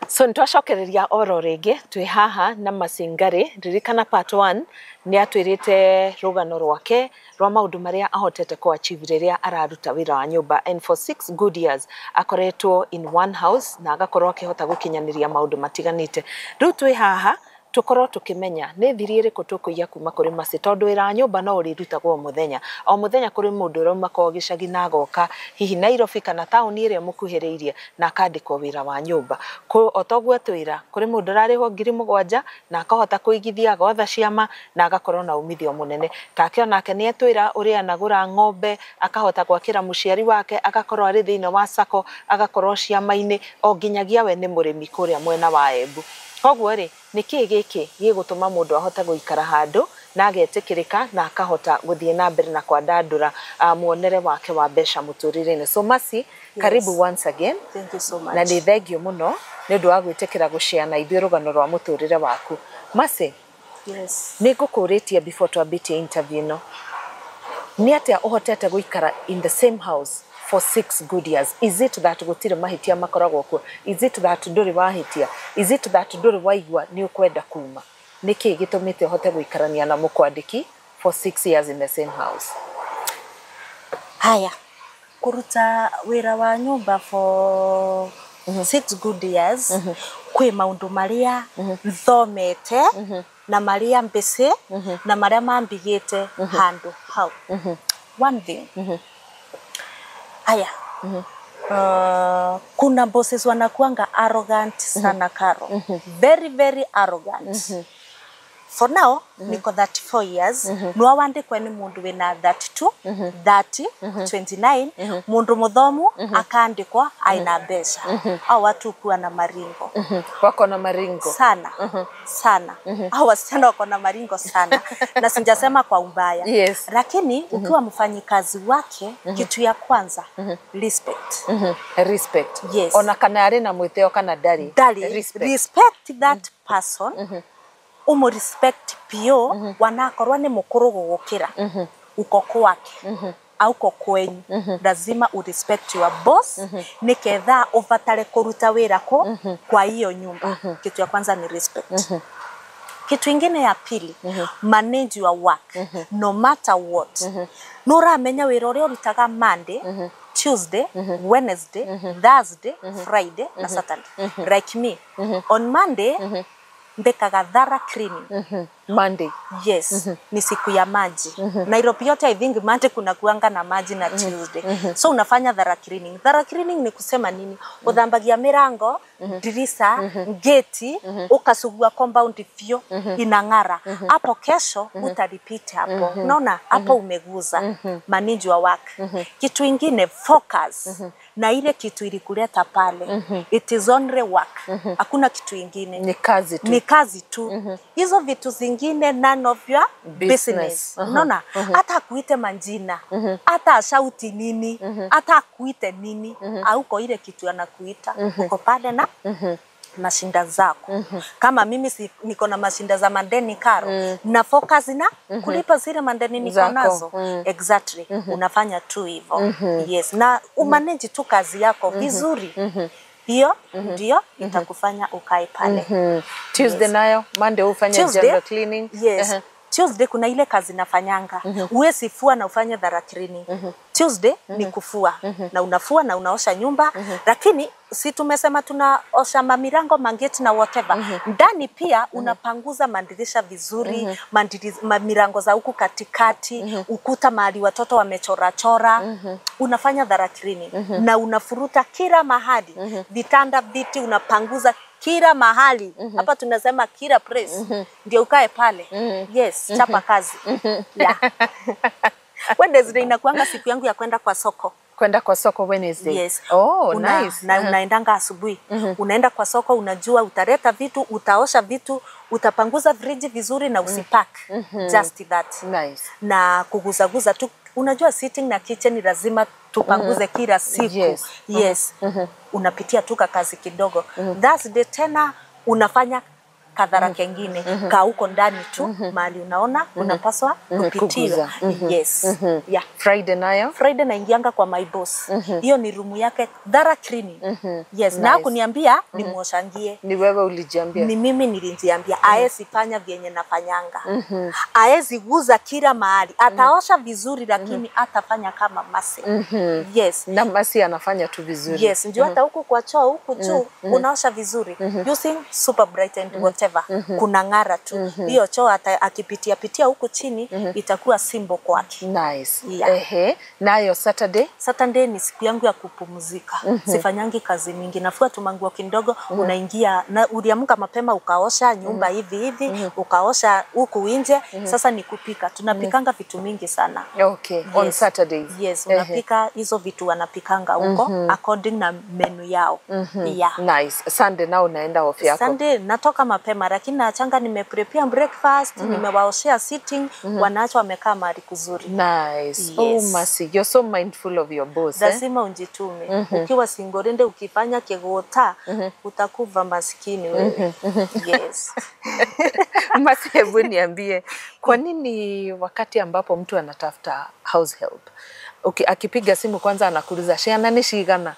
So nitwacokereria oro rĩngĩ twĩ haha na Masingari. Ririkana part 1 nĩ atwĩrĩte rũgano rwake rwa maũndũ marĩa ahotete kũ achieve rĩrĩa araruta wĩra wa nyũmba, and for 6 good years akoretwo in one house na agakorwo akĩhota gũkinyanĩria maũndũ matiganĩte. Rĩu twĩ haha tukorwo tukimenya nĩ thiri ĩrĩkũ tũkũiya kuma kũrĩ Mercy, tondũ wĩra wa nyũmba no ũrĩrutagwo o mũthenya o mũthenya. Kũrĩ mũndũ ũrauma kwao gĩcagi na agoka hihi Nairobi kana taũni ĩrĩa mũkuhĩrĩirie na akandĩkwo wĩra wa nyũmba. O toguo twĩra, kũrĩ mũndũ ũrarĩhwo 7,000 na akahota kũigithia, agotha ciama na agakorwo na umithio mũnene. Take onake nĩ etwĩra ũrĩa anagũra ng'ombe, akahota gwakĩra mũciari wake, agakorwo arĩ thĩinĩ wa sacco, agakorwo ciama-inĩ, o nginyagia we nĩ mũrĩmi kũrĩa mwena wa Embu. Koguo rĩ, nĩ kĩĩ gĩkĩ gĩgũtũma mũndũ ahote gũikara handũ na agetĩkĩrĩka na akahota gũthiĩ na mbere na kwandandũra muonere wake wa mbeca mũtũrĩre-inĩ? So Mercy, karibu once again. Thank you so much. Na nĩ thengio mũno nĩ ũndũ wa gwĩtĩkĩra gũshare na ithuĩ rũgano rwa mũtũrĩre waku. Mercy, nĩ ngũkũrĩtie before twambĩtie interview ĩno, nĩ atĩa ũhotete gũikara in the same house for 6 good years? Is it that gũtirĩ mahĩtia makoragwo kuo? Is it that ndũrĩ wahĩtia? Is it that ndũrĩ waigua nĩ ũkwenda kuma? Nĩ kĩĩ gĩtũmĩte ũhote gũikarania na mũkwandĩki for 6 years in the same house? Haya, kuruta wĩra wa nyũmba for 6 good years, kwĩ maũndũ marĩa thomete na marĩa mbĩcĩ na marĩa mambigĩte handũ hau. One thing, haya, kuna bosses wanakuanga arrogant sana, Karo, very very arrogant. For now niko 34 years. No wandikwe ni mundu wina 32, 30, 29, mundu muthomu akaandikwa aina mbeca. Au watu kuwa na maringo. Wako na maringo. Sana sana. Au wasichana wako na maringo sana, na sijasema kwa ubaya, lakini ukiwa mfanyikazi wake, kitu ya kwanza, respect. Respect. Yes. Ona kana arĩ na mwĩtĩo kana ndarĩ. Dali, Respect. Respect that person, umu respect pio, wanakorwo ni mukuru gugukira, uko kwake auko kwenyu, lazima urespect your boss niketha ubatare kuruta wira ko kwa hiyo nyumba. Kitu ya kwanza ni respect. Kitu ingine ya pili, manage your work no matter what. Nuramenya wira uria urutaga Monday, Tuesday, Wednesday, Thursday, Friday na Saturday. Like me, on Monday mbekaga thorough cleaning. Monday. Yes, ni siku ya maji. Nairobi yote, I think, Monday kuna kuanga na maji na Tuesday. So unafanya thorough cleaning. Thorough cleaning ni kusema nini? Uthambagia mirango, dirisa, geti, ukasugua compound fio, inang'ara. Hapo kesho utarepeat hapo. Unaona hapo umeguza. Manage your work. Kitu ingine, focus. Na ile kitu ilikuleta pale. It is only work. Hakuna kitu ingine. Ni kazi tu. Ni kazi tu. Hizo vitu zingine, none of your business. Business. Unaona, hata akuite manjina, hata ashauti nini, hata akuite nini, auko ile kitu anakuita, uko pale na mashinda zako. Kama mimi si, niko na mashinda za mandeni, Karo, na focus na kulipa zile mandeni niko zako. Nazo. Exactly. Unafanya tu hivyo. Yes, na umanage tu kazi yako vizuri, hiyo ndio itakufanya ukae pale. Tuesday nayo, Monday ufanye Tuesday, general cleaning. Yes. Tuesday kuna ile kazi nafanyanga. Uwezi fua na ufanye thorough cleaning. Tuesday ni kufua, na unafua na unaosha nyumba, lakini si tumesema tunaosha mamirango, mangeti na whatever. Ndani pia unapanguza madirisha vizuri, mamirango za huku katikati, ukuta mahali watoto wamechora chora. Unafanya thorough cleaning na unafuruta kila mahali. Vitanda, viti, unapanguza kila mahali. Hapa tunasema kila place. Ndio ukae pale. Yes, chapa kazi. Yeah. Wednesday inakuanga siku yangu ya kwenda kwa soko. Kwenda kwa soko Wednesday. Yes. Oh, nice. Na unaendanga asubuhi. Unaenda kwa soko, unajua utaleta vitu, utaosha vitu, utapanguza friji vizuri na usipack. Just that. Nice. Na kuguzaguza tu, unajua sitting na kitchen lazima tupanguze kila siku. Yes. Unapitia tu kazi kidogo. Thursday tena unafanya kadhara kengine ka huko ndani tu mahali unaona unapaswa kupitiwa. Yes. Yeah. Friday nayo? Friday naingianga kwa my boss. Hiyo ni room yake thorough cleaning. Yes, Nice. Na kuniambia nimuoshangie. Ni wewe ulijiambia? Ni mimi nilijiambia. Aezi fanya vyenye nafanyanga. Aezi guza kila mahali. Ataosha vizuri lakini atafanya kama Mercy. Yes. Na Mercy anafanya tu vizuri. Yes, ndio hata huku kwa choo huku juu unaosha vizuri using super bright and whatever. Kuna ng'ara tu. Hiyo choo hata akipitia pitia huku chini itakuwa simbo kwake. Nice. Yeah. Ehe. Nayo Saturday? Saturday ni siku yangu ya kupumzika. Sifanyangi kazi mingi. Nafua tu manguo kidogo, unaingia na uliamka mapema ukaosha nyumba hivi hivi, ukaosha huku nje. Sasa ni kupika. Tunapikanga vitu mingi sana. Okay. Yes. On Saturdays. Yes, unapika hizo vitu wanapikanga huko according na menu yao. Yeah. Nice. Sunday nao unaenda off yako. Sunday natoka mapema lakini naachanga nimeprepare breakfast, nimewaoshea sitting, wanaacha wamekaa mahali kuzuri. Nice. Yes. Oh Mercy, you're so mindful of your boss. Lazima unjitume. Ukiwa singorende ukifanya kigota utakuva maskini wewe. Yes. Mercy, hebu niambie, kwa nini wakati ambapo mtu anatafuta house help, okay, akipiga simu kwanza anakuuliza ciana ni cigana,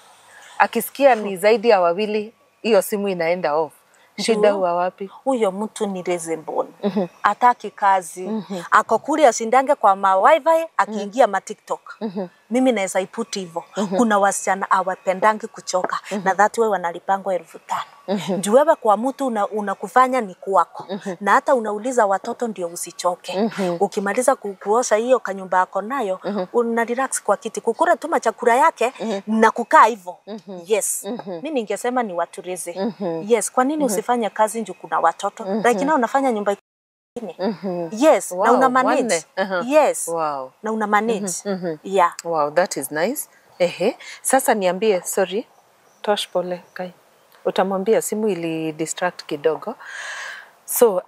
akisikia ni zaidi ya wawili hiyo simu inaenda off. Shida huwa wapi? Huyo mtu ni lazy-born. Hataki kazi. Ako kule ashindange kwa ma wifi akiingia ma TikTok. Mimi naweza iputi hivyo. Kuna wasichana hawapendangi kuchoka na that way wanalipangwa 5,000. Juu wewe kwa mtu unakufanya ni kwako. Na hata unauliza watoto ndio usichoke. Ukimaliza kuosha hiyo kanyumba yako nayo una relax kwa kiti kukula tu chakula yake na kukaa hivyo. Yes. Mimi ningesema ni watu lazy. Yes, kwa nini usifanye kazi juu kuna watoto? Lakini na unafanya nyumba Yes, Wow, na una manage. Yes. Wow. Na una manage. Yeah. Wow, that is nice. Ehe. Sasa niambie, sorry. Tosh pole kai. Utamwambia simu ili distract kidogo. So,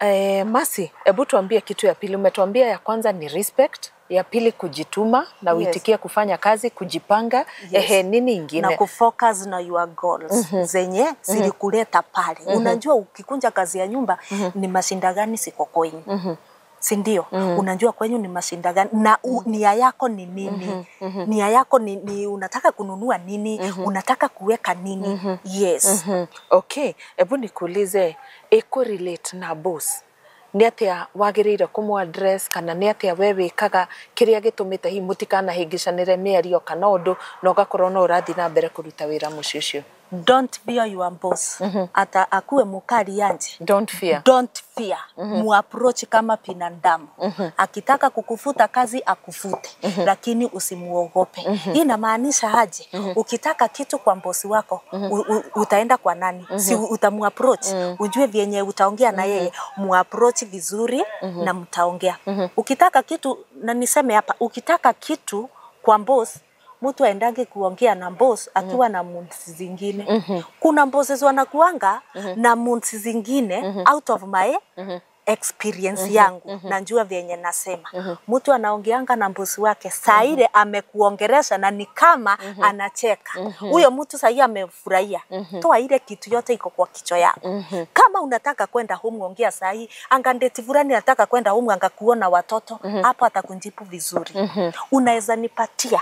Mercy, hebu tuambie kitu ya pili. Umetuambia ya kwanza ni respect, ya pili kujituma na Yes. uitikie kufanya kazi, kujipanga. Yes. Ehe, nini ingine? Na kufocus na your goals zenye zilikuleta pale. Unajua ukikunja kazi ya nyumba ni mashinda gani siko kwenyu. Si ndio? Unajua kwenyu ni mashinda gani na nia yako ni nini? Nia yako ni unataka kununua nini? Unataka kuweka nini? Yes. Okay, hebu nikuulize, eko relate na boss. Nĩ atĩa wagĩrĩire kũmũ address kana nĩ atĩa we wĩkaga kĩrĩa gĩtũmĩte hihi mũtikanahĩngĩcanĩre mĩario kana ũndũ na ũgakorwo no ũrathiĩ na mbere kũruta wĩra mũciĩ ũcio? Don't fear your boss. Ata akuwe mukali anje. Don't fear. Don't fear. Muapproach kama binadamu. Akitaka kukufuta kazi akufute, lakini usimuogope. Hii inamaanisha aje? Ukitaka kitu kwa bosi wako, utaenda kwa nani? Si utamuapproach, ujue vyenye utaongea na yeye, muapproach vizuri na mtaongea. Ukitaka kitu, na niseme hapa, ukitaka kitu kwa boss, mtu aendange kuongea na boss akiwa na munsi zingine. Kuna bosses wanakuanga na munsi zingine out of my experience yangu na njua vyenye nasema. Mtu anaongeanga na bosi wake saa ile amekuongeresha na ni kama anacheka. Huyo mtu saa hii amefurahia. Toa ile kitu yote iko kwa kichwa yako. Kama unataka kwenda home ongea saa hii, anga ndeti fulani nataka kwenda home anga kuona watoto, hapo atakunjibu vizuri. Unaweza nipatia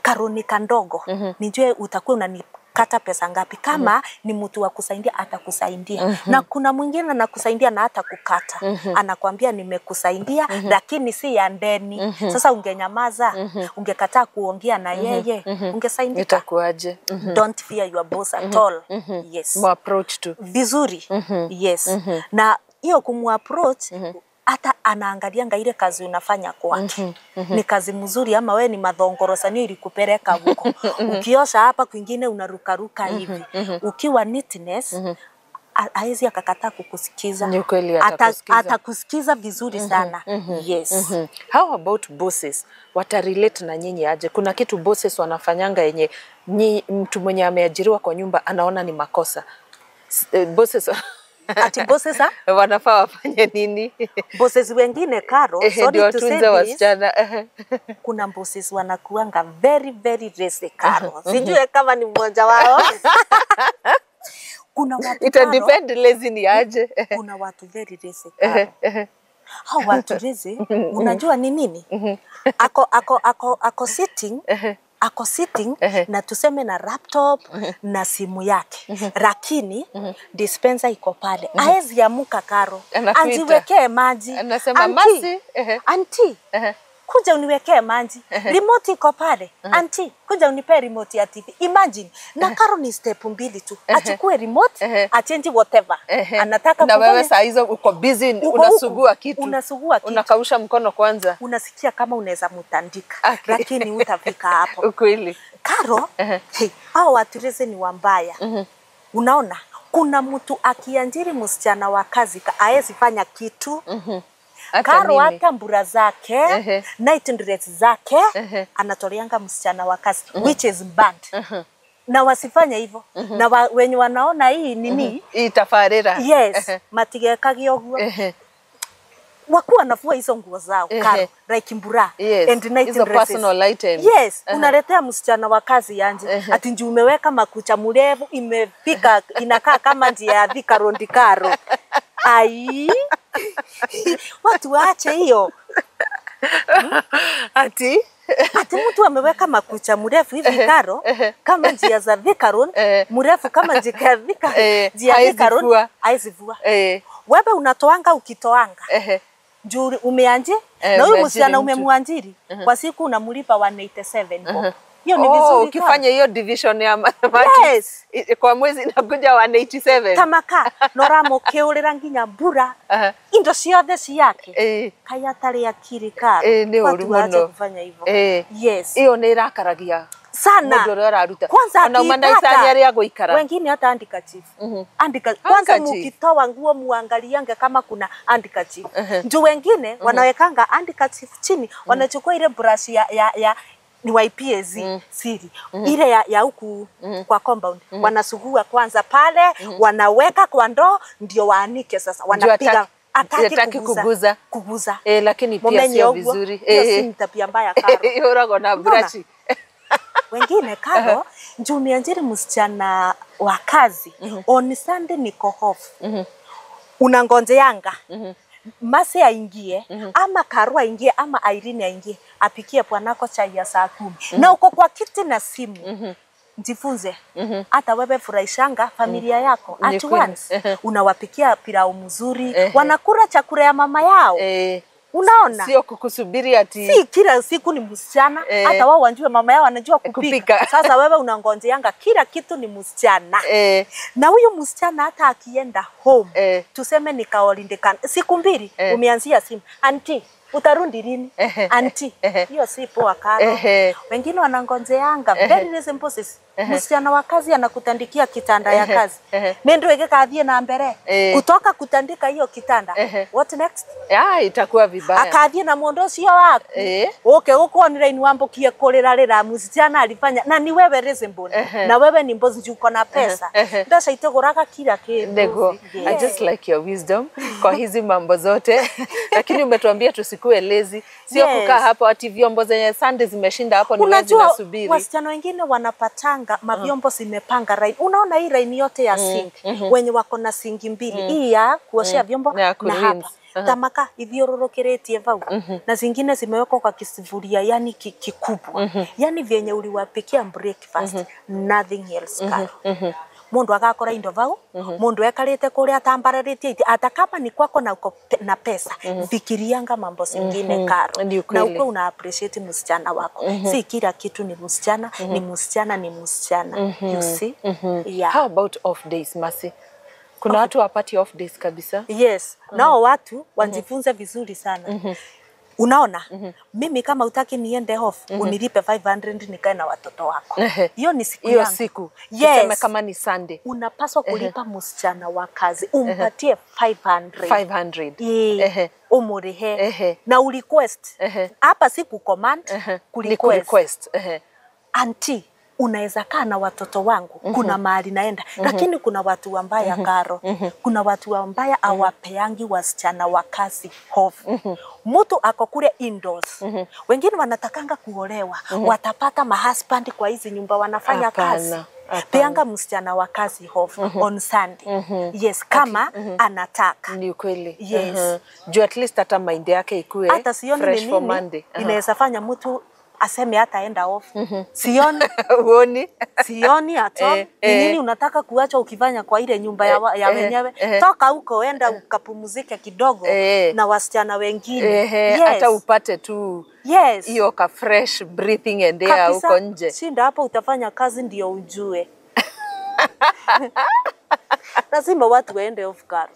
karoni kandogo nijue utakuwa unanikata pesa ngapi. Kama ni mtu wa kusaidia atakusaidia. Na kuna mwingine anakusaidia na hata kukata. Anakuambia nimekusaidia lakini si ya ndeni. Sasa ungenyamaza, ungekataa kuongea na yeye, ungesaidika. Itakuaje? Don't fear your boss at all. Yes. Mu approach tu. Vizuri. Yes. Na hiyo kumuapproach hata anaangalianga ile kazi unafanya kwake. Ni kazi mzuri ama we ni madhongorosanio ilikupeleka huko. Ukiosha hapa kwingine unarukaruka hivi. Ukiwa neatness, haezi akakataa kukusikiza. Ni kweli atakusikiza. Atakusikiza vizuri sana. Yes. How about bosses? Watarelate na nyinyi aje? Kuna kitu bosses wanafanyanga yenye mtu mwenye ameajiriwa kwa nyumba anaona ni makosa. Bosses Ati bosses, ha? Wanafaa wafanye nini? Bosses wengine Karo, sorry Ndio to say watunze this, wasichana. Kuna bosses wanakuanga very very lazy Karo. Sijui kama ni mmoja wao. Kuna watu Ita Karo, depend lazy ni aje. Kuna watu very lazy, Karo. Hao watu lazy, unajua ni nini? Ako sitting na tuseme na laptop na simu yake, lakini dispenser iko pale, aezi amuka, Karo, Anakuita. anjiwekee maji. Anasema, "Auntie, "Masi." auntie, kuja uniwekee maji. Remote iko pale. Auntie, kuja unipe remote ya TV." Imagine, na Karo ni step mbili tu, achukue remote, achange whatever anataka Na wewe kufanya. saa hizo uko busy Uko unasugua huku, kitu. unasugua kitu. Unakausha mkono kwanza. Unasikia kama unaweza mutandika, lakini utafika hapo. Ukweli. Karo, hey, hao watu lazy ni wambaya. Unaona, kuna mtu akianjiri msichana wa kazi aezi fanya kitu. Hata Karo, mimi. hata mbura zake, night dress zake, anatoleanga msichana wa kazi, which is bad. Na wasifanye hivyo na wenye wanaona hii nini. Hii tabarĩra. Yes, matigekagia ũguo. Wakuwa wanafua hizo nguo zao, Karo, like mbura and night Hizo dresses. personal items. Yes, unaletea msichana wa kazi yanje ati nju umeweka makucha mrefu imefika inakaa kama njia ya Thika Road, Karo. Ai, watu waache hiyo. Ati? Ati mtu ameweka makucha mrefu hivi, Karo, kama njia za Thika Road, mrefu kama njia ya Thika, njia ya haezi Thika Road, fua. haezi vua. Wewe unatoanga ukitoanga juu umeanji na huyu umeajiri msichana mtu. Umemwanjiri kwa siku unamlipa 187 bob. Hiyo ni Oh, vizuri. ukifanya hiyo division ya mathematics Yes. kwa mwezi inakuja 187. Tamaka noramukiurira nginya mbura, indo ciothe ciake. Kai atarĩ akiri, Karo. Nĩ ũru Watu waache mũno. kufanya hivyo. Yes. Iyo nĩ ĩrakaragia Sana. mũndũ ũrĩa ũraruta. Kwanza Ona uma na akiipata, icanya rĩa gũikara. Wengine hata handkerchief. Kwanza Handkerchief. mukitoa nguo muangaliange kama kuna handkerchief. Juu wengine wanawekanga handkerchief chini, wanachukua ile brush ya ni YPAZ siri ile ya huku kwa compound, wanasugua kwanza pale, wanaweka kwa ndoo ndio waanike. Sasa wanapiga. Hataki Hataki kuguza. kuguza, kuguza. Eh, lakini pia Mumenye sio ũguo. vizuri. Hiyo si tabia mbaya, Karo. Ihũragwo na Unaona? brush. Wengine, Karo, juu umeajiri msichana wa kazi, on Sunday niko off, unangonjeanga Mase aingie ama Karo aingie ama Irene aingie apikie bwanako chai ya saa 10, na uko kwa kiti na simu. Jifunze hata wewe, furahishanga familia yako Ni at kweli. once. Unawapikia pilau mzuri, wanakula chakula ya mama yao. Unaona? Sio kukusubiri ati Si kila siku ni msichana. Hata wao wanjue mama yao anajua kupika. Kupika. Sasa wewe unangonjeanga kila kitu ni msichana. Na huyu msichana hata akienda home, tuseme ni kaolindekana siku 2, umeanzia simu, "Auntie, utarundi lini, auntie?" Hiyo si poa, Karo. Wengine wanangonjeanga very simple sis. Msichana wa kazi anakutandikia kitanda ya kazi, nendo ĩgĩkathiĩ na mbere kutoka kutandika hiyo kitanda, what next? Ah, itakuwa vibaya. Akathiĩ na mũndũ ũcio waku uke gukuonire wambukie kurira rira msichana alifanya, na ni wewe reasonable, na wewe ni mbozi juu uko na pesa. Mbeca itiguraga kila kindu. Ndego, I just like your wisdom kwa hizi mambo zote, lakini umetuambia tusikue lazy, sio kukaa hapo ati vyombo zenye Sunday zimeshinda hapo ni wewe Unajua zinasubiri. Wasichana wengine wanapatanga mavyombo zimepanga line. Unaona hii line yote ya sink, wenye wako na sinki mbili, hii ya kuoshea vyombo Na ya na kurinse. hapa tamaka ithiũrũrũkĩrĩtie vau, na zingine zimewekwa kwa kisufuria, yani kikubwa, yani vyenye uliwapikia breakfast, nothing else. Karo, mundu agakora indo vau, mundu ekarite kuria atambararitie iti. Hata kama ni kwako na uko na pesa, fikirianga mambo zingine, Karo. Ni Na ukweli. ukwe una appreciate msichana wako. Si kila kitu ni msichana, ni msichana, ni msichana, you see? Yeah. How about off days, Mercy? Kuna watu wapati off days kabisa. Yes, nao watu wajifunze vizuri sana. Unaona, mimi kama utaki niende off, unilipe 500 nikae na watoto wako. Hiyo ni siku Hiyo yangu. siku Yes. tuseme kama ni Sunday. Unapaswa kulipa msichana wa kazi, umpatie 500. 500. Ĩĩ, umurihe na urequest. Hapa si kucommand, Ni kurequest. kurequest. Auntie, unaweza kaa na watoto wangu, kuna mahali naenda. Lakini kuna watu wambaya, Karo. Kuna watu wambaya awapeangi wasichana wa kazi hofu. Mtu ako kule indoors, wengine wanatakanga kuolewa, watapata mahusband kwa hizi nyumba wanafanya kazi. Hapana. Peanga msichana wa kazi off on Sunday. Yes, kama anataka. Ni ukweli. Yes. Juu at least hata mind yake ikue Hata sioni ni fresh for nini Monday. inaweza fanya mtu aseme hata enda off. Sioni. Huoni? Sioni at all. Ni nini unataka kuacha ukifanya kwa ile nyumba ya wenyewe? Toka huko enda ukapumzike kidogo na wasichana wengine. Yes. Hata upate tu Yes. hiyo ka fresh breathing and air huko nje. Shinda hapo utafanya kazi ndio ujue. Lazima watu waende off guard.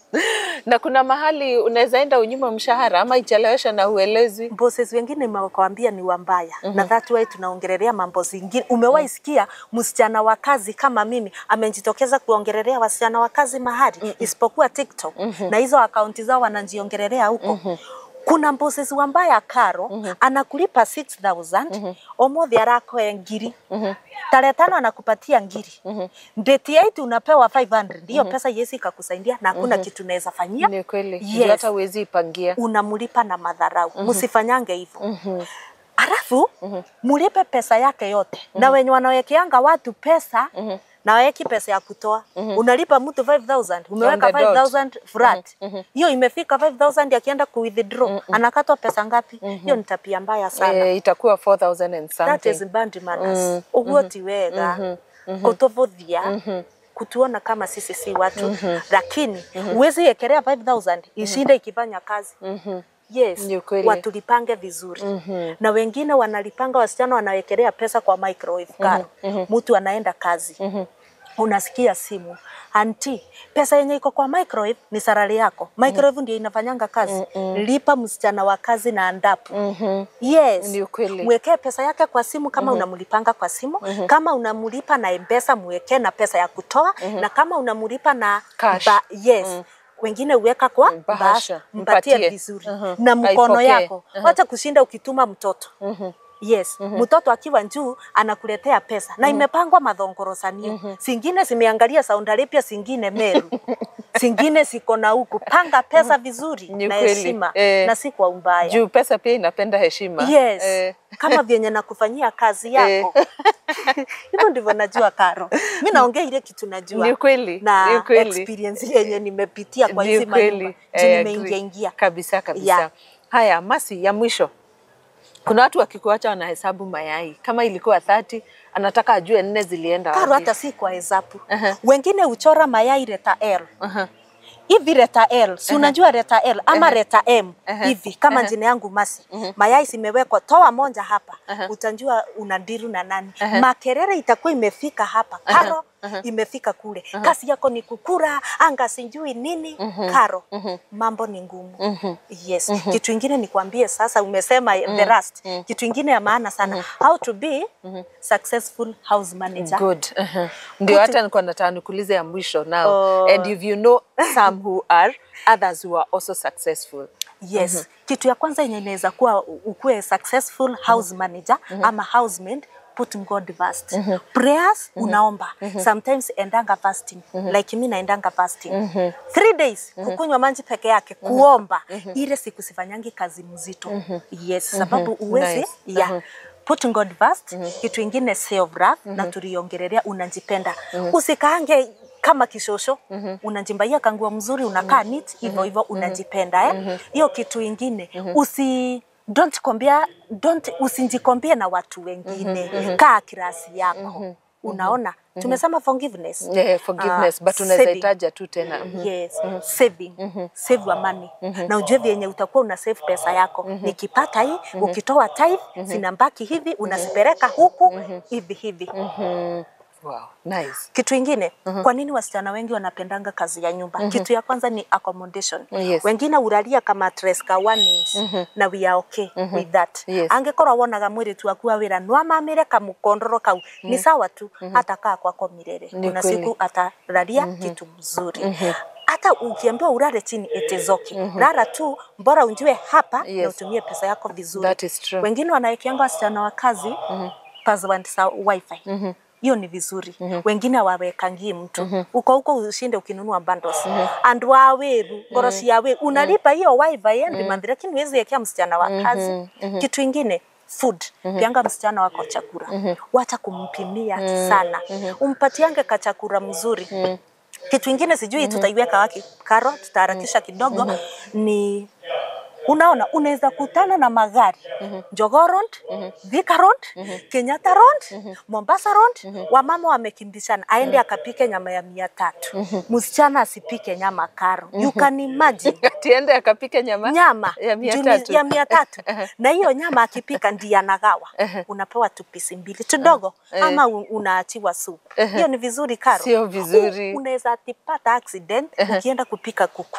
Na kuna mahali unaweza enda unyimwe mshahara ama ichelewesha na uelezwi. Bosses wengine nimewaambia ni wambaya. Na that way tunaongelelea mambo zingine. Umewahi sikia msichana wa kazi kama mimi amejitokeza kuongelelea wasichana wa kazi mahali isipokuwa TikTok? Na hizo akaunti zao wanajiongelelea huko. Kuna bosses wambaya Karo, anakulipa 6000 omothi arakoe ngiri. Tarehe 5 anakupatia ngiri. Date 8 unapewa 500. Hiyo pesa yesi ikakusaidia na hakuna kitu unaweza fanyia. Ni kweli. Yes. Hata huwezi ipangia. Unamlipa na madharau. Msifanyange hivyo. Alafu mulipe pesa yake yote. Na wenye wanawekeanga watu pesa na waweki pesa ya kutoa. Unalipa mtu 5000, umeweka 5000 flat. Hiyo imefika 5000 akienda ku withdraw, anakatwa pesa ngapi? Hiyo ni tabia mbaya sana. Itakuwa 4000 and something. That is bad manners. Uguo ti wega. Kutuvuthia. Kutuona kama sisi si watu. Lakini uwezi ekelea 5000 ishinde ikifanya kazi. Yes, watu lipange vizuri. Na wengine wanalipanga, wasichana wanawekelea pesa kwa microwave Karo. Mtu anaenda kazi. Unasikia simu, auntie, pesa yenye iko kwa microwave ni salary yako. Microwave ndio inafanyanga kazi. Lipa msichana wa kazi na andapu. Yes. Ni ukweli. Mwekee pesa yake kwa simu kama unamlipanga kwa simu, kama unamlipa na M-Pesa mwekee na pesa ya kutoa, na kama unamlipa na cash. Yes. Wengine uweka kwa bahasha, mpatie vizuri. Na mkono yako. Wacha kushinda ukituma mtoto. Yes, mtoto akiwa juu anakuletea pesa na imepangwa madhongorosanio. Singine zimeangalia Saudi Arabia, singine Meru. Singine siko na huku. Panga pesa vizuri na heshima na si kwa umbaya. Juu pesa pia inapenda heshima. Yes. Kama vyenye nakufanyia kazi yako. Hivyo ndivyo najua Karo. Mimi naongea ile kitu najua. Ni kweli. Na experience yenye nimepitia kwa hizi manyumba. Nimeingia ingia. Kabisa kabisa. Haya, Mercy, ya mwisho. Kuna watu wakikuacha wanahesabu mayai. Kama ilikuwa 30, anataka ajue 4 zilienda wapi. Karo, hata si kwa hesabu. Wengine uchora mayai leta L. Hivi leta L, si unajua leta L ama leta M hivi kama jina yangu Mercy. Mayai zimewekwa, toa moja hapa, utajua unadiru na nani. Makerere itakuwa imefika hapa. Karo imefika kule. Kazi yako ni kukura, anga sijui nini. Karo, mambo ni ngumu. Yes. Kitu kingine nikwambie sasa, umesema the last. Kitu kingine ya maana sana, how to be successful house manager. Good. Ndio hata nilikuwa nataka nikuulize ya mwisho now. And if you know some who are, others who are also successful. Yes. Kitu ya kwanza yenye inaweza kuwa ukue successful house manager ama housemaid, put God first. Prayers unaomba. Sometimes endanga fasting. Like mimi naendanga fasting. 3 days kukunywa maji peke yake, kuomba. Ile siku sifanyangi kazi mzito. Yes, sababu uwezi. Nice. Yeah. Put God first. Kitu ingine self love, na tuliongelelea unajipenda. Usikaange kama kishosho, unajimbaia kanguo mzuri, unakaa neat hivyo hivyo, unajipenda. Hiyo kitu ingine, usijikombie na watu wengine. Kaa kirasi yako. Unaona? Tumesema forgiveness. Yeah, forgiveness, but unaweza itaja tu tena. Yes, saving. Save your money. Na ujue vyenye utakuwa una save pesa yako. Nikipata hii, ukitoa tithe, zinabaki hivi, unazipeleka huku, hivi hivi. Wow, nice. Kitu ingine, kwa nini wasichana wengi wanapendanga kazi ya nyumba? Kitu ya kwanza ni accommodation. Yes. Wengine uralia kama mattress ka 1 inch na we are okay with that. Yes. Angekorwo wonaga mwiritu akua wira no amamire kamukondoro kau ni sawa tu, hata kaa kwako milele. Kuna siku atalalia kitu mzuri. Hata ukiambiwa urare chini, it is okay. Rara tu, bora unjue hapa na utumie pesa yako vizuri. That is true. Wengine wanawekeanga wasichana wa kazi password za wifi. Hiyo ni vizuri. Wengine hawawekangi mtu. Uko huko ushinde ukinunua bundles. And waweru, ngoro cia weru, unalipa hiyo wifi every month, lakini huwezi wekea msichana wa kazi. Kitu ingine, Food. Pianga msichana wako chakula. Wacha kumpimia sana. Umpatiange kachakula mzuri. Kitu ingine sijui tutaiweka wapi Karo, tutaharakisha kidogo ni unaona unaweza kutana na magari Jogoo Road, Thika Road, Kenyatta Road, Mombasa Road, wamama wamekimbishana, aende akapike nyama ya 300. Msichana asipike nyama Karo. You can imagine. Atiende akapike nyama Nyama ya 300. Ya 300. Na hiyo nyama akipika ndiye anagawa. Unapewa tu pisi mbili tudogo ama unaachiwa soup. Hiyo ni vizuri Karo? Sio vizuri. Unaweza tipata accident ukienda kupika kuku.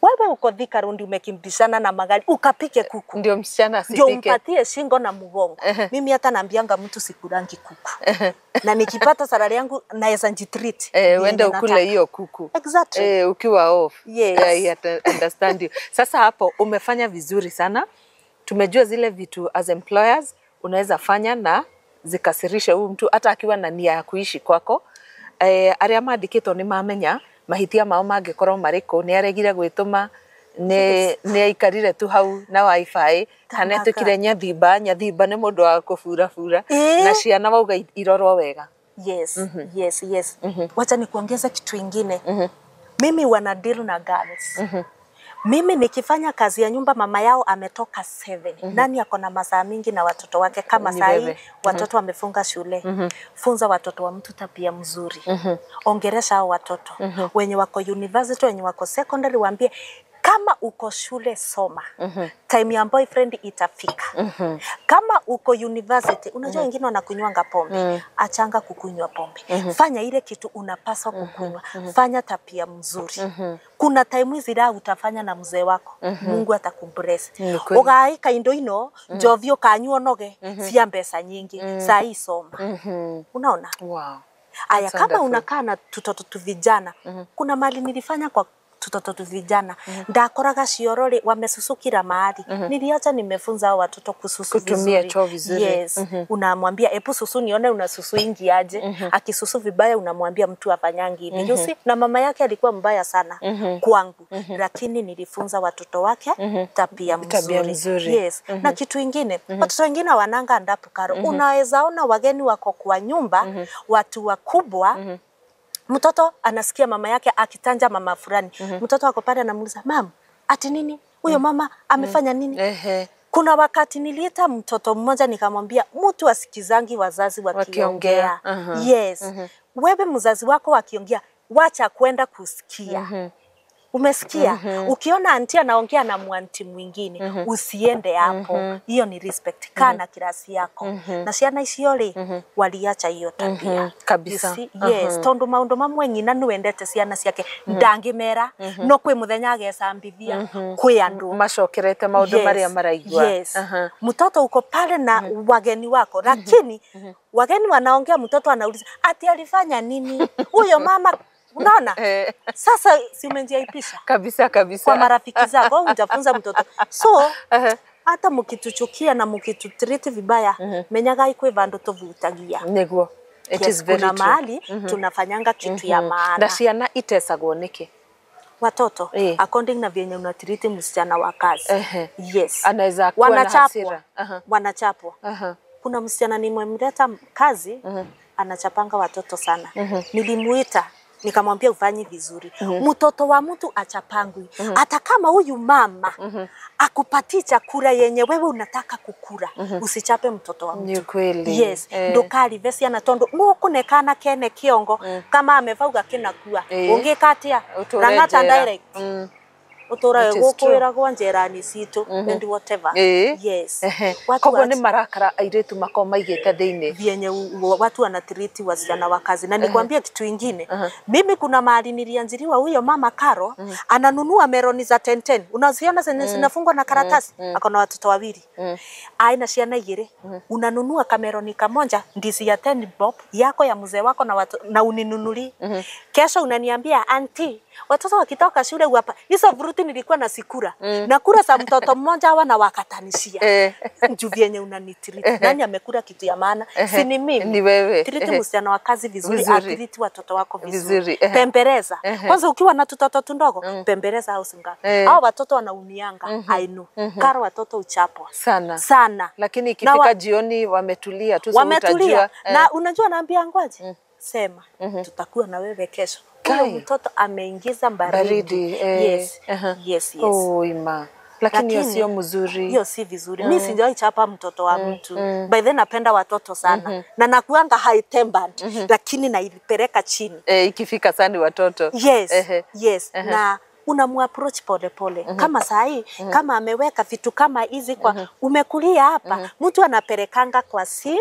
Wewe uko Thika Road umekimbishana na magari ukapike kuku. Ndio msichana Ndio asipike. umpatie shingo na mgongo. Mimi hata naambianga mtu sikurangi kuku. Na nikipata salary yangu naweza jitreat. Uende ukule hiyo kuku. Exactly. Ukiwa off. Yes. Yeah, I understand you. Sasa hapo umefanya vizuri sana. Tumejua zile vitu as employers unaweza fanya na zikasirishe huyu mtu hata akiwa na nia ya kuishi kwako. Aria mandikitwo ni mamenya mahitia mao mangikorwo mariku ni aregire gwituma ni aikarire tu hau na wifi kana etukire nyathimba. Nyathimba ni mundu wa kuburabura na ciana wauga irorwo wega. Yes, yes, yes. Wacha nikuongeze kitu ingine. Mimi wana deal na girls. Mimi nikifanya kazi ya nyumba mama yao ametoka 7. Nani ako na masaa mingi na watoto wake kama Ni saa hii wewe. watoto wamefunga shule. Funza watoto wa mtu tabia mzuri. Ongeresha hao watoto. Wenye wako university, wenye wako secondary waambie kama uko shule soma. Time ya boyfriend itafika. Kama uko university, unajua wengine wanakunywanga pombe. Achanga kukunywa pombe. Fanya ile kitu unapaswa kukunywa. Fanya tabia mzuri. Kuna time hizi raha utafanya na mzee wako. Mungu atakubless. Ni kweli. Ugaika indo ino, njovi ukanywa noge, cia mbeca nyingi. Saa hii soma. Unaona? Wow. Aya, That's kama wonderful. unakaa na tutoto tu vijana, kuna mali nilifanya kwa tutoto tu vijana ndakoraga cioro ri wamesusukira mahali. Niliacha nimefunza hao watoto kususu Kutumia vizuri. choo vizuri. Yes. Unamwambia epu susu nione unasusu ingi aje. Akisusu vibaya unamwambia mtu afanyangi hivi. You see, na mama yake alikuwa mbaya sana kwangu, lakini nilifunza watoto wake tabia mzuri. Tabia mzuri. Yes. Na kitu ingine, watoto wengine wananga ndapu Karo. Unaweza ona wageni wako kwa nyumba, watu wakubwa. Mtoto anasikia mama yake akitanja mama fulani. Mtoto ako pale anamuuliza, "Mam, ati nini? Huyo mama amefanya nini?" Kuna wakati niliita mtoto mmoja nikamwambia, mtu asikizangi wazazi wakiongea. Yes. Wewe mzazi wako akiongea, wacha kwenda kusikia. Umesikia? Ukiona anti anaongea na mwanti mwingine, usiende hapo. Hiyo ni respect. Kaa na kirasi yako. Na ciana icio ri waliacha hiyo tabia. Kabisa. You see? Yes, tondu maundu mamwe ng'ina niwendete ciana ciake ndangimera no kwi muthenya agecambithia kwi andu macokerete maundu maria maraigua. Yes. Mtoto uko pale na wageni wako, lakini wageni wanaongea, mtoto anauliza ati alifanya nini huyo mama. Unaona? Sasa si umejiaipisha Kabisa kabisa. kwa marafiki zako, hujafunza mtoto. So hata mukituchukia na mukitutreat vibaya, menyagai kwi vandu tuvutagia. Niguo. It Yes, is very kuna true. mahali tunafanyanga kitu ya maana. Na ciana itesagwo niki? Watoto according na vyenye unatreat msichana wa kazi. Yes. Anaweza kuwa na Wanachapwa. hasira. Wanachapwa. Kuna msichana nimemleta kazi, anachapanga watoto sana. Nilimuita nikamwambia ufanyi vizuri. Mtoto wa mtu achapangwi. Hata kama huyu mama akupatii chakula yenye wewe unataka kukula, usichape mtoto wa mtu. Ni kweli. Yes, ndukarive ciana tondu nukunekana kene kiongo kama amevauga kinakua ungikatia Uture rang'ata njera. direct utura It is true. gukwiragwo njerani citu and whatever. Yes. Watu Koguo ni marakara airitu makoragwo maigĩte thĩinĩ. Vyenye watu wanatiriti wasichana wa kazi. Na nikwambie kitu ingine, mimi kuna mahali nilianziriwa huyo mama Karo ananunua meroni za 10-10, unaziona zenye zinafungwa na karatasi, ako na watoto wawili, aina ciana igiri, unanunua kameroni kamoja ndizi ya 10 bob yako ya mzee wako na watu, na uninunuli kesho unaniambia anti Watoto wakitoka shule wapa hizo vuruti nilikuwa nasikura. Nakula za mtoto mmoja hawa na wakatanishia. Juu vyenye unanitreat. Nani amekula kitu ya maana? Si ni mimi. Ni wewe. Treat msichana wa kazi vizuri, atreat watoto wako vizuri. Pembereza. Kwanza ukiwa na tutoto tundogo, pembereza au singapi. Hao watoto wanaumianga. I know. Karo watoto uchapwa. Sana. Sana. Lakini ikifika jioni wametulia tu, wametulia. Na unajua naambia ngwaje? Sema tutakuwa na wewe kesho. Huyo mtoto ameingiza baridi. Yes. Yes, yes. Oh, ima. Lakini hiyo sio mzuri. Hiyo si vizuri. Mimi sijawahi chapa mtoto wa mtu. By then napenda watoto sana. Na nakuanga high tempered, lakini nailipeleka chini. Ikifika sana watoto. Yes. Yes. Na unamuapproach pole pole. Kama sahi, kama ameweka vitu kama hizi kwa umekulia hapa, mtu anapelekanga kwa sink,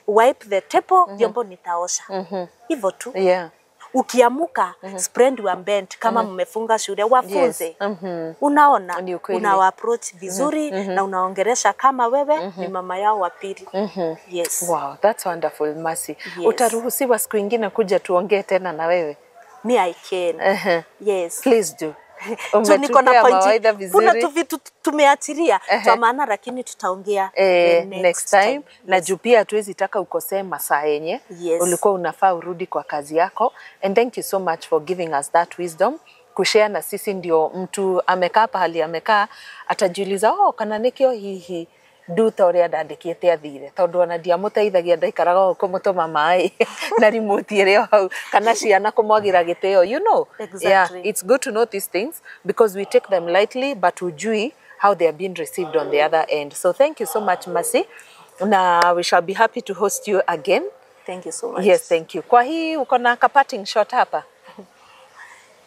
wipe the table, vyombo nitaosha. Hivyo tu. Yeah. Ukiamuka, spread your bed kama mmefunga shule wafunze. Yes. Unaona, unawa approach vizuri na unaongeresha kama wewe ni mama yao wa pili. Yes. Wow, that's wonderful, Mercy. Yes. Utaruhusiwa siku ingine kuja tuongee tena na wewe? Me I can. Yes. Please do. Niko na point. Kuna tu vitu tumeachilia kwa maana, lakini tutaongea next time. Yes. Na juu pia hatuwezi taka ukosee masaa yenye. Yes. Ulikuwa unafaa urudi kwa kazi yako. And thank you so much for giving us that wisdom. Kushare na sisi ndio mtu amekaa pahali amekaa atajiuliza, oh, kana nikio hihi nduta uria ndandikite athire tondu ona ndiamuteithagia ndaikaraga o kumutuma maai na remote iri hau kana ciana kumwagira giteo, you know. Exactly. Yeah, it's good to know these things because we take them lightly but ujui how they are being received on the other end. So thank you so much, Mercy. Na we shall be happy to host you again. Thank you so much. Yes, thank you. Kwa hii uko na parting shot hapa?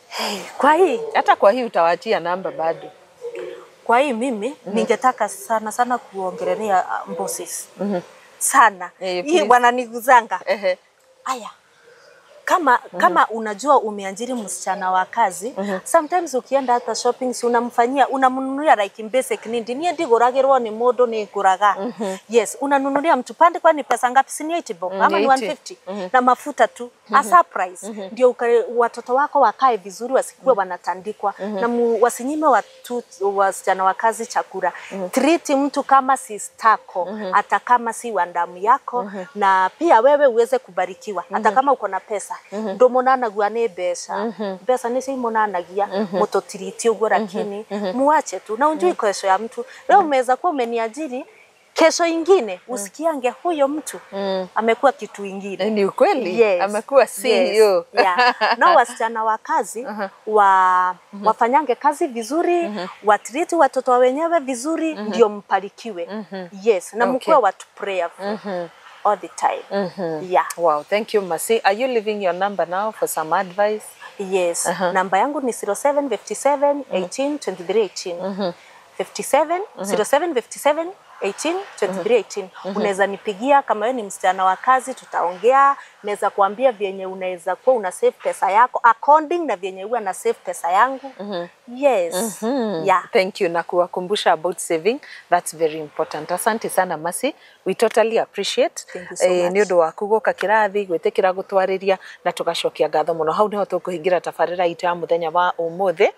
Hey, kwa hii hata kwa hii utawaachia namba bado. Kwa hii mimi ningetaka sana sana kuongelea bosses. Sana. Hii wananiguzanga. Aya. Kama unajua umeajiri msichana wa kazi, sometimes ukienda hata shopping si unamfanyia, unamnunulia like basic need. Ni ndiguragirwo ni mundu ni nguraga. Yes, unanunulia mtu pande kwa ni pesa ngapi? Si ni 80 bob ama ni 150 na mafuta tu. A surprise. Ndio watoto wako wakae vizuri, wasikuwe wanatandikwa na wasinyime watu wasichana wa kazi chakula. Treat mtu kama sistako, hata kama si wa damu yako, na pia wewe uweze kubarikiwa hata kama uko na pesa. Ndomonanagua ni mbeca. Mbeca nicio imonanagia mututiriti uguo, lakini muache tu na unjui kesho ya mtu. Leo umeweza kuwa umeniajiri, kesho ingine usikiange huyo mtu amekuwa kitu ingine. Ni ukweli. Yes. Amekuwa CEO. Yes. Yeah. Na wasichana wa kazi wafanyange kazi vizuri, watreat watoto wenyewe vizuri, ndio mparikiwe. Yes, na mkuwe watu prayerful. All the time. Yeah. Wow, thank you, Mercy. Are you leaving your number now for some advice? Yes. Namba yangu ni 0757 18 23 18. 57 0757 18 23 18. Unaweza nipigia kama wewe ni msichana wa kazi, tutaongea. Naweza kuambia vyenye unaweza kuwa una save pesa yako according na vyenye huwa na save pesa yangu. Yes. Yeah. Thank you na kuwakumbusha about saving, that's very important. Asante sana Mercy, we totally appreciate. Thank you so much. Ni undu waku guka kirathi gwitikira gutwariria na tugacokia ngatho muno. Hau niho tukuhingira tabarira itu ya muthenya wa umuthi.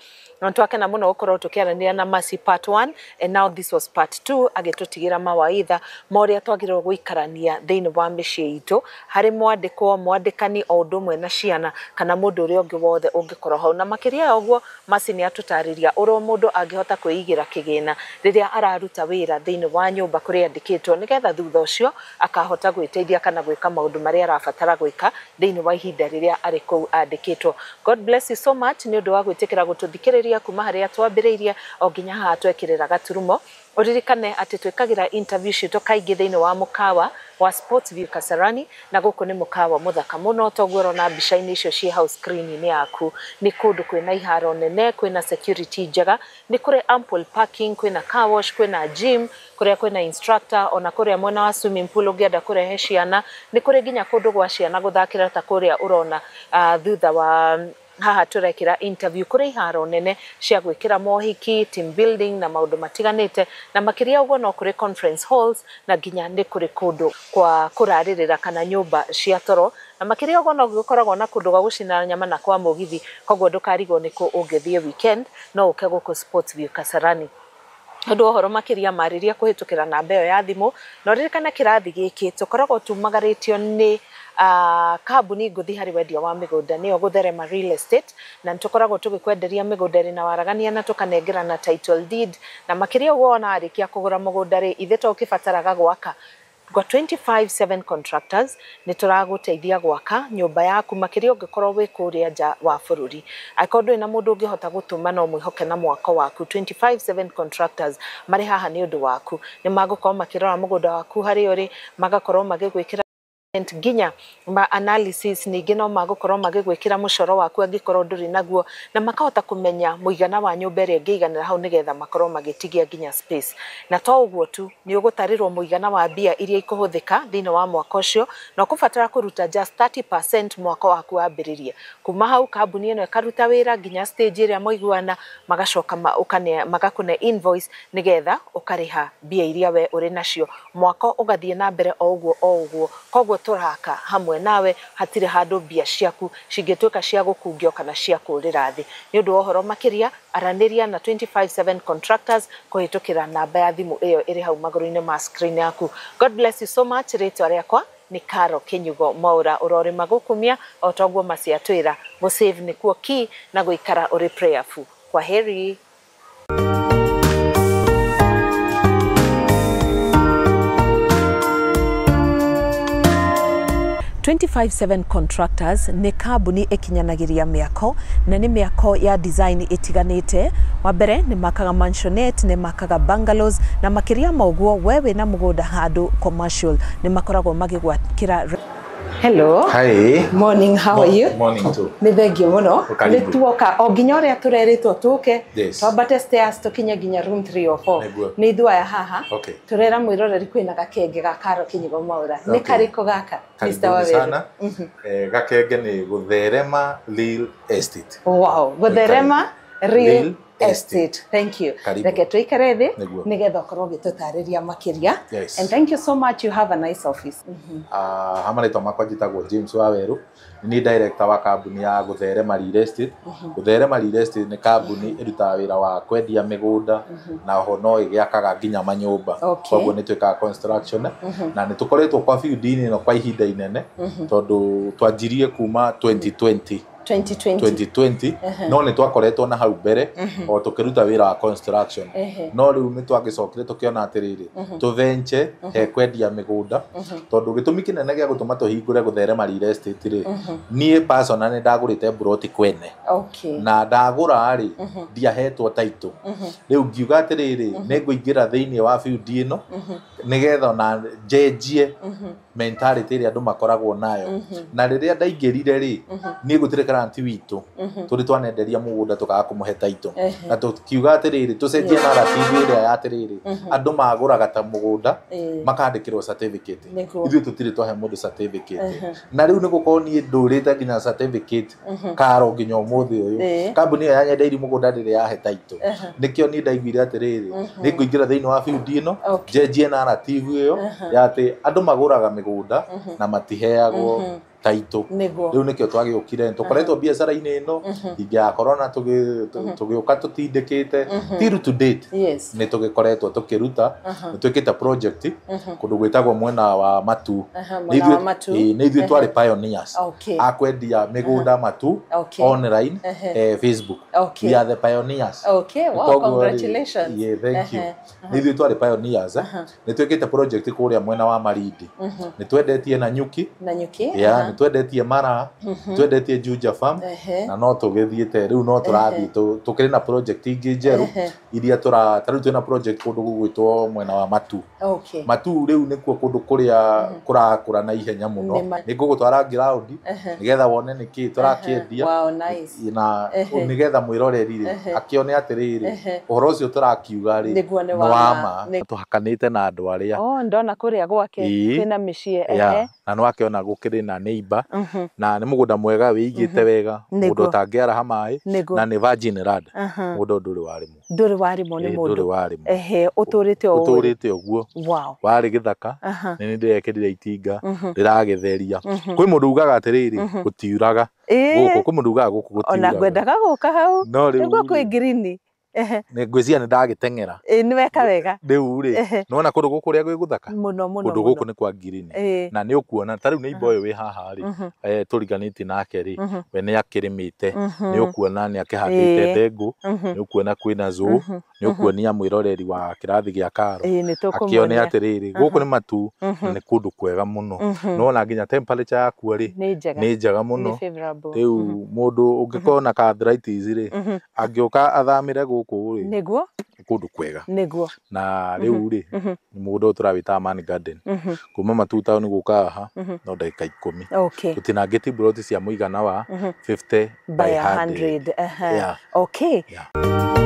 Na twakena muno gukorwo tukiarania na Mercy part 1 and now this was part 2 agitutigira mawaitha ma uria twagiriirwo guikarania thiini wa miciĩ itu hari mwandĩkwo mwandĩkani o ũndũ ũmwe na ciana kana mũndũ ũrĩa ũngĩ wothe ũngĩkorwo hau. Na makĩria ya ũguo Mercy nĩ atũtarĩria ũrĩa mũndũ angĩhota kwĩigĩra kĩgĩna rĩrĩa araruta wĩra thĩinĩ wa nyũmba kũrĩa andĩkĩtwo nĩgetha thutha ũcio akahota gwĩteithia kana gwĩka maũndũ marĩa arabatara gwĩka thĩinĩ wa ihinda rĩrĩa arĩ kũu andĩkĩtwo. God bless you so much nĩ ũndũ wa gwĩtĩkĩra gũtũthikĩrĩria kuma harĩa twambĩrĩirie o nginya haha twekĩrĩra gaturumo. Uririkane atĩ twĩkagĩra interview citũ kaingĩ thĩinĩ wa mũkawa wa Sports View Kasarani, na gũkũ nĩ mũkawa mũthaka mũno toguo ũrona mbica-inĩ icio ciĩ hau screen-inĩ yaku. Nĩ kũndũ kwĩna iharo nene, kwĩna security njega, nĩ kũrĩ ample parking, kwĩna car wash, kwĩna gym, kũrĩa kwĩna instructor, ona kũrĩa mwena wa swimming pool ũngĩenda kũrehe ciana, nĩ kũrĩ nginya kũndũ gwa ciana gũthakĩra ta kũrĩa ũrona thutha wa Haha tũrekĩra interview kũrĩ iharo nene cia gwĩkĩra mohiki, team building na maũndũ matiganĩte, na makĩria ũguo no kũrĩ conference halls na nginya nĩ kũrĩ kũndũ kwa kũrarĩrĩra kana nyũmba cia toro, na makĩria ũguo no gũkoragwo na kũndũ gwa gũcina nyama na kwa mũgithi. Koguo ndũkarigwo nĩ kũ ũngĩthiĩ weekend, no ũke gũkũ Sports View Kasarani. Ũndũ wa ũhoro makĩria marĩria kũhĩtũkĩra namba ĩyo ya thimũ, na ũririkane kĩrathi gĩkĩ tũkoragwo tumagarĩtio nĩ kambuni ngũthi harĩ wendia wa mĩgũnda, nĩyo Gũtherema Real Estate, na nĩ tũkoragwo tũgĩkwenderia mĩgũnda ĩrĩ na waragania na tũkanengerana title deed, na makĩria ũguo ona warĩkia kũgũra mũgũnda rĩ, ithe to ũkĩbataraga gwaka gwa 25/7 contractors nĩ tũragũteithia gwaka nyũmba yaku, makĩria ũngĩkorwo wĩ kũrĩa nja wa bũrũri. Angĩkorwo ndũrĩ na mũndũ ũngĩhota gũtũma, no mwĩhoke na mwako waku. 25/7 contractors marĩ haha nĩ ũndũ waku, nĩ magũkorwo makĩrora mũgũnda waku harĩa ũrĩ, magakorwo magĩgwĩkĩra nginya ma analysis, ningĩ no magũkorwo magĩgwĩkĩra mũcoro waku angĩkorwo ndũrĩ naguo, na makahota kũmenya mũigana wa nyũmba ĩrĩa ĩngĩiganĩra hau nĩgetha makorwo magĩtigia nginya space. Na to ũguo tu, nĩ ũgũtarĩrwo mũigana wa mbia iria ikũhũthĩka thĩinĩ wa mwaka ũcio, na ũkũbatara kũruta just 30% mwaka waku wambĩrĩrie. Kuma hau kambuni ĩno ĩkaruta wĩra nginya stage ĩrĩa mwaiguana, magacoka magakũne invoice nĩgetha ũkarĩha mbia iria we ũrĩ nacio. Mwaka ũgathiĩ na mbere o ũguo o ũguo. Koguo tũraka hamwe nawe, hatirĩ handũ mbia ciaku cingĩtuĩka cia gũkungio kana cia kũrĩra thĩ. Nĩ ũndũ wa ũhoro makĩria, aranĩria na 25/7 contractors kũhĩtũkĩra namba ya thimũ ĩyo ĩrĩ hau magũrũ-inĩ ma screen yaku. God bless you so much. Rĩtwa rĩakwa nĩ Caro Kinyugo Mwaura, ũrorĩma gũkumia o toguo maciatwĩra gũsave nĩkuo key na gũikara ũrĩ prayerful. Kwa heri. 25/7 contractors nĩ kambuni ĩkinyanagĩria mĩako, na nĩ mĩako ya design ĩtiganĩte. Wa mbere nĩ makaga mansionette, nĩ makaga bungalows, na makĩria ma ũguo we wĩna mũgũnda handũ commercial nĩ makoragwo magĩgwakĩra. Hello. Hi. Morning, how are you? Morning too. Nĩ thengiũ mũno. Karibu. Nĩ tuoka o nginya ũrĩa tũrerĩtwo tũke. Yes. Twambate stairs tũkinye nginya room 304. Nĩguo. Nĩ ithuĩ aya haha. Okay. Tũrera mwĩroreri kwĩna gakenge ga Caro Kinyugo Mwaura. Nĩ Okay. karĩkũ gaka? Mr. Karibuni Waweru. sana. Gakenge nĩ Gũtherema Real Estate. Wow, Gũtherema Real Real Estate. Estate. Thank you. Karibu. Reke tũikare thĩ Nĩguo. nĩgetha ũkorwo ũgĩtũtarĩria makĩria. Yes. And thank you so much. You have a nice office. Ha marĩtwa makwa njĩtagwo James Waweru, nĩ niĩ director wa kambuni ya Gũtherema Real Estate. Gũtherema Real Estate nĩ kambuni ĩrutaga wĩra wa kwendia mĩgũnda, na oho no ĩgĩakaga nginya manyũmba. Okay. Koguo nĩ twĩkaga construction, na nĩ tũkoretwo kwa field-inĩ ĩno kwa ihinda inene, tondũ twanjirie kuma 2020. 2020. 2020 no nĩ twakoretwo na hau mbere o tũkĩruta wĩra wa construction, no rĩu nĩ twagĩcokire tũkĩona atĩrĩrĩ, tũventure he kwendia mĩgũnda, tondũ gĩtũmi kĩnene gĩa gũtũma tũhingũre Gũtherema Real Estate rĩ, niĩ personally ndagũrĩte mburoti kwene. Okay. Na ndagũra rĩ, ndiahetwo title. Rĩu ngiuga atĩrĩrĩ, nĩ ngũingĩra thĩinĩ wa field ĩno nĩgetha ona njenjie mentality ĩrĩa andũ makoragwo nayo. Na rĩrĩa ndaingĩrire rĩ, niĩ gũtirĩ client witũ tũrĩ twanenderia mũgũnda tũkaga kũmũhe title, na tũkiuga atĩrĩrĩ, tũcenjie narrative ĩrĩa ya atĩrĩrĩ, andũ magũraga ta mũgũnda makandĩkĩrwo certificate. Nĩguo. Ithuĩ tũtirĩ twahe mũndũ certificate, na rĩu nĩ gũkorwo niĩ ndũrĩte nginya certificate karo nginya ũmũthĩ ũyũ, kambuni ĩyo yanyendeirie mũgũnda ndĩrĩ yahe title. Nĩkĩo niĩ ndaiguire atĩrĩrĩ, nĩ ngũingĩra thĩinĩ wa field ĩno, njenjie narrative ĩyo ya atĩ andũ magũraga mĩgũnda na matiheagwo title. Nĩguo. Rĩu nĩkĩo twagĩũkire, tũkoretwo biacara-inĩ ĩno hingo ya corona, tũgĩũka tũtindĩkĩte till to date. Yes. Nĩ tũgĩkoretwo tũkĩruta, nĩ twĩkĩte project kũndũ gwĩtagwo mwena wa Matu. Mwena wa Matu. Nĩ ithuĩ twarĩ pioneers Okay. a kwendia mĩgũnda Matu Okay. online, Facebook. Okay. We are the pioneers. Okay, wow, Koguo rĩ, congratulations. yeah, thank you. Nĩ ithuĩ twarĩ pioneers. Nĩ twĩkĩte project kũrĩa mwena wa Malindi, nĩ twendetie Nanyuki. Nanyuki. Yeah, nĩ twendetie Mara, twendetie Juja Farm, na no tũgĩthiĩte rĩu, no tũrathiĩ tũkĩrĩ na project ingĩ njerũ iria tũra ta rĩu twĩna project kũndũ gũgwĩtwo mwena wa Matu. Okay. Matu rĩu nĩkuo kũndũ kũrĩa kũrakũra na ihenya mũno. Nĩ ngũgũtwara ground nĩgetha wone nĩkĩ tũrakĩendia. Wow, nice. Na nĩgetha mwĩroreri rĩ akĩone atĩrĩrĩ, ũhoro ũcio tũrakiuga rĩ Nĩguo nĩ nĩ wa wa ma. ma. Tũhakanĩte na andũ arĩa Oh, ndona kũrĩa gwake Ĩĩ. kwĩna mĩciĩ. Yeah, na nĩwakĩona gũkĩrĩ na neighbor. neighbor, na nĩ mũgũnda mwega wĩigĩte wega, mũgũnda Nĩguo. ũtangĩaraha maĩ, Nĩguo. na nĩ virgin land, mũgũnda ũyũ ndũrĩ warĩmwo. Ndũrĩ warĩmwo nĩ Ĩĩ, mũndũ? Ndũrĩ warĩmwo. Ehe, ũtũrĩte o ũũ? Ũtũrĩte ũguo. Wow. Warĩ gĩthaka, nĩ ndĩrekĩrire itinga rĩragĩtheria. Kwĩ mũndũ ugaga atĩrĩrĩ, gũtiuraga gũkũ, kwĩ mũndũ ugaga gũkũ Ona gũtiuraga. ngwendaga gũka hau. No rĩu Nĩguo kwĩ rĩ, ngirini. Ehe. nĩ ngwĩciria nĩ ndagĩteng'era. Ĩĩ, nĩ weka wega. Rĩu rĩ, nĩwona kũndũ gũkũ ũrĩa gwĩ gũthaka? Mũno mũno. Kũndũ Mũno. gũkũ nĩ kwa ngirini. Ĩĩ. Na nĩ ũkuona ta rĩu neighbor ũyũ wĩ haha rĩ, tũriganĩtie nake rĩ, we nĩ akĩrĩmĩte, nĩ ũkuona nĩ akĩhandĩte ndengũ, nĩ ũkuona kwĩna zũũ, nĩ ũkuonia mwĩroreri wa kĩrathi gĩa karo Ĩĩ, nĩ akĩone tũkũmuonia. atĩrĩrĩ, gũkũ nĩ matu na nĩ kũndũ kwega mũno. Nĩwona nginya temperature yakuo rĩ, Nĩ njega. nĩ njega Nĩ mũno. favorable. Rĩu mũndũ ũngĩkorwo na ka arthritis rĩ, angĩũka athamĩre gũkũ rĩ, Nĩguo. nĩ kũndũ kwega. Nĩguo. Na rĩu rĩ, nĩ mũgũnda ũyũ tũrawĩtaga Man Garden. Kuma Matuu town gũka haha no ndagĩka 10. Tũtinangĩtie mburoti cia mũigana wa 50 by by 100. 100. Yeah. Okay. Yeah.